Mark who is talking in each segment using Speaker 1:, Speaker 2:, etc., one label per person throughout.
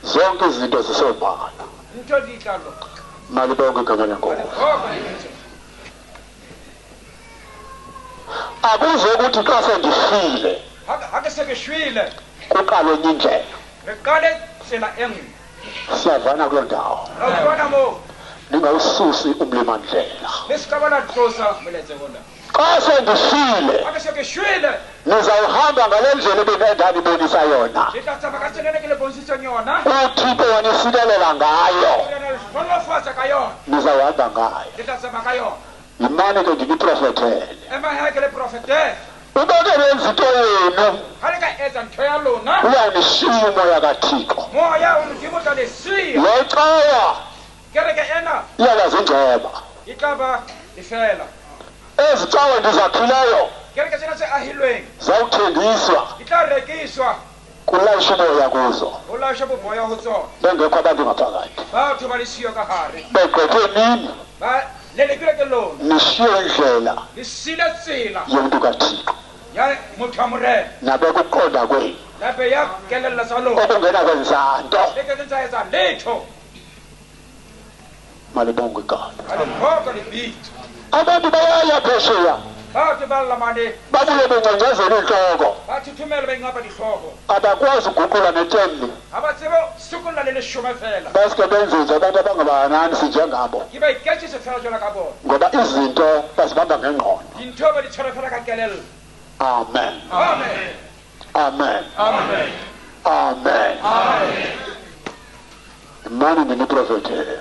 Speaker 1: Zonke izinto zisobala. Malibonke igama lenkosi. Akuze ukuthi xa sendifile kuqale enye indlela. Siyavana kuloo ndawo. Ningawususi umlimandlela. Xa sendifile nizawuhamba ngale ndlela ebendandibonisa yona. UThixo wanisikelela ngayo. Nizawuhamba ngayo. Yimani ke ndiniprofethele. Ubeke benza into yenu. Uyanishiya umoya kaThixo. Le cawa iyakazingceba. Ezi cawa ndizakhileyo zawuthengiswa kulayisha umoya kuzo. Bengekho abantu ngaphakathi. Begqithe nini. Nishiye indlela yomntu kaThixo. Nabeka ukuqonda kwenu okungena kwenza nto. Malibongwe igama. Abantu bayaya phesheya babuye bengcengcezela inhloko. Abakwazi ukuguqula netembi. Baske benze nje abantu abangabanani sinjengabo. Ngoba izinto bazibamba ngengqondo. Amen. Amen. Amen. Amen. Imani ndiniprofethele.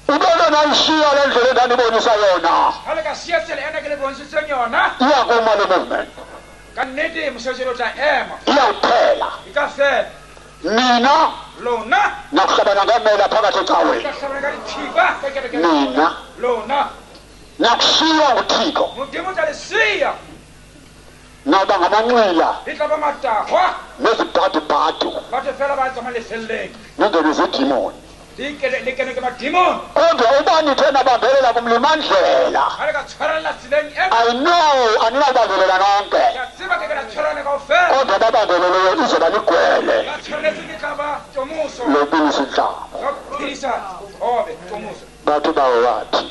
Speaker 1: Ubeke nayishiya le ndlela endandibonisa yona. Iyakuma le movement. Iyawuphela. Nina nakuhlabana ngemela phakathi ecaweni. Nina nakushiywa nguThixo. Nawuba ngamanxila nezibhadubhadu ningene zidimoni. Kodwa uba nithe nabambelela kumlimandlela, I know aninawubambelela nonke, kodwa babambeleleyo izoba ligwele lobilisa inhlama. Bathi bawo wathi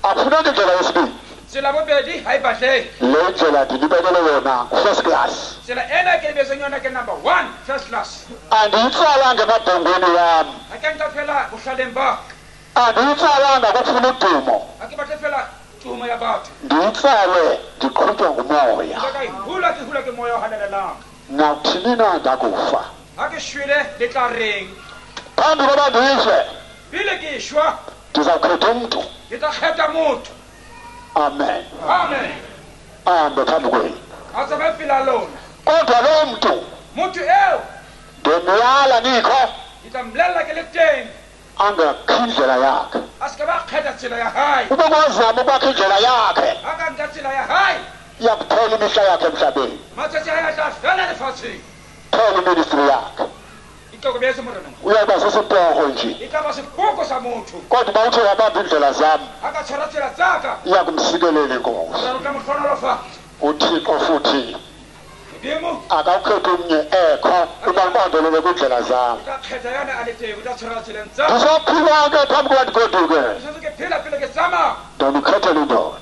Speaker 1: akufuneki indlela yesibili. Le ndlela ndinibekele yona first class. Andiyitsalanga emabhongweni yam. Andiyitsalanga kufuna udumo. Ndiyitsale ndiqhutywa ngumoya. Nawuthini na ndakufa. Phambi koba ndife ndizawukhetha umntu. Amen. Amen. Ahambe phambi kwenu. Kodwa lo mntu ndimyala nikho angakhi indlela yakhe. Ube kwazama ukwakha indlela yakhe iyakuphela imihla yakhe emhlabeni. Phela iministry yakhe. Uyaba sisiporho nje. Kodwa uba uthe wabamba indlela zam iyakumsikelela inkosi. uThixo futhi akawukhethi omnye ekho uba ubambelele kwindlela zam. Ndisaphila ke phambi koba ndigoduke. Ndanikhethela indoda.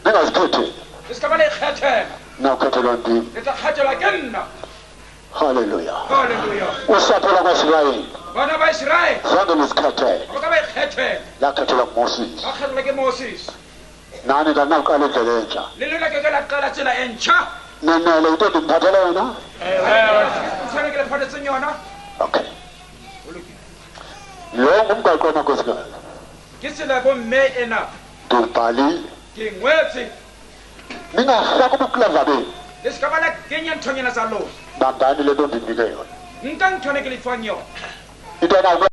Speaker 1: Ningazikhetheli. Nawukhethelwa ndim. Hallelujah. Usapho lakwaIsrayeli zange lizikhethele. Lakhethelwa nguMoses. Nani kanawuqala indlela entsha. Ninele into endimphathele yona? Okay. Lo ngumgaqo wamakhosikazi. Ndiwubhalile. Ningafaki ubukleva benu. Bambani le nto ndinike yona. Into